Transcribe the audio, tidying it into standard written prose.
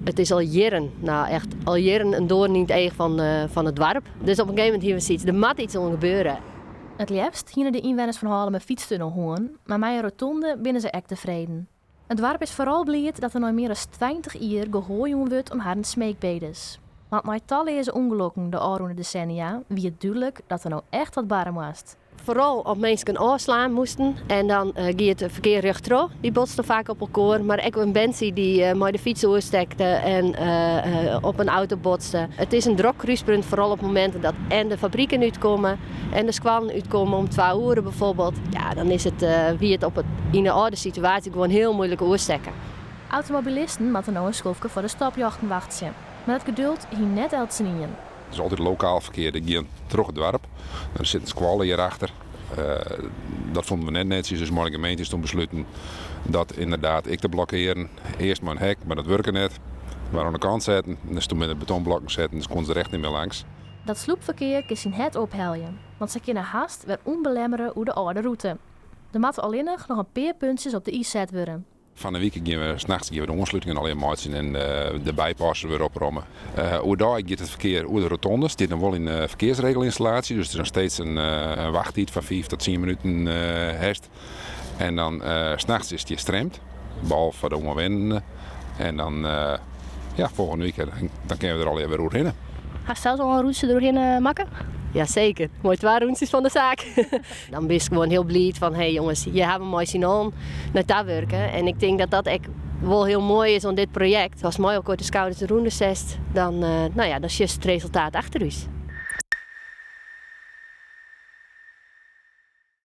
It is al jierren, no echt al jierren in doarn yn it each fan it doarp. Dus op in gegeven momint hiene we sayts, der moat iets oan gebeure. It leafst hiene de ynwenners fan Hallum in fytstunnel hân, mar mei in rotonde binne se ek tefreden. It doarp is foaral bliid dat der nei mear as 20 jier gehoar jûn wurdt oan harren smeekbedes. Want nei talleaze ûngelokken de ôfrûne desennia wie it dúdlik dat der no echt wat barre moast. Foaral as minsken ôfslaan moasten en dan gie it ferkear rjochttroch. Dy botsten faak op elkoar, mar ek in berntsje dy't mei de fyts oerstekte en op in auto botste. It is in drok krúspunt, foaral op mominten dat en de fabriken útkomme en de skoallen útkomme om twa oere bijvoorbeeld. Ja, dan is it, wie it op it, yn de âlde situaasje gewoan hiel muoilik oerstekke. Automobilisten moatte no in skoftke foar de stopljochten wachtsje, mar dat geduld hie net eltsenien. It is altyd lokaal ferkear, dat giet troch it doarp. Der sit in skoalle hjirachter. Dat fûnen we net netsjes, dus mei de gemeente is toen besluten dat ynderdaad ek te blokkearen. Earst mei in hek, mar dat wurke net. We oan de kant setten, dus toen binne der betonblokken setten, dus koene se der echt net mear langs. Dat slûpferkear kin syn hert ophelje, want sy kinne hast wer ûnbelemmere oer de âlde rûte. Der moatte allinnich noch in pear puntsjes op de i set wurde. Fan 'e wike gean we nachts gean we de oanslutingen allegear meitsjen en de bypassen wurde opromme. Oerdei giet it ferkear oer de rotonde. Stiet noch wol yn de ferkearsregelinstallaasje, dus der is noch steeds in wachttiid fan fiif tot tsien minuten hast. En dan nachts is it hjir stremd, behalve foar de oanwennenden. En dan ja, folgjende wike dan kinne we der allegear wer oerhinne. Hast sels al in rûntsje deroerhinne makke? Jaseker, moai twa rûntsjes fan de saak. Dan bist gewoan hiel bliid fan hé jonges, hjir hawwe we mei syn allen nei ta wurke. En ik tink dat dat ek wol hiel moai is oan dit projekt. Ast mei elkoar de skouders derûnder setst, dan, no ja, dan sjochst it resultaat achter ús.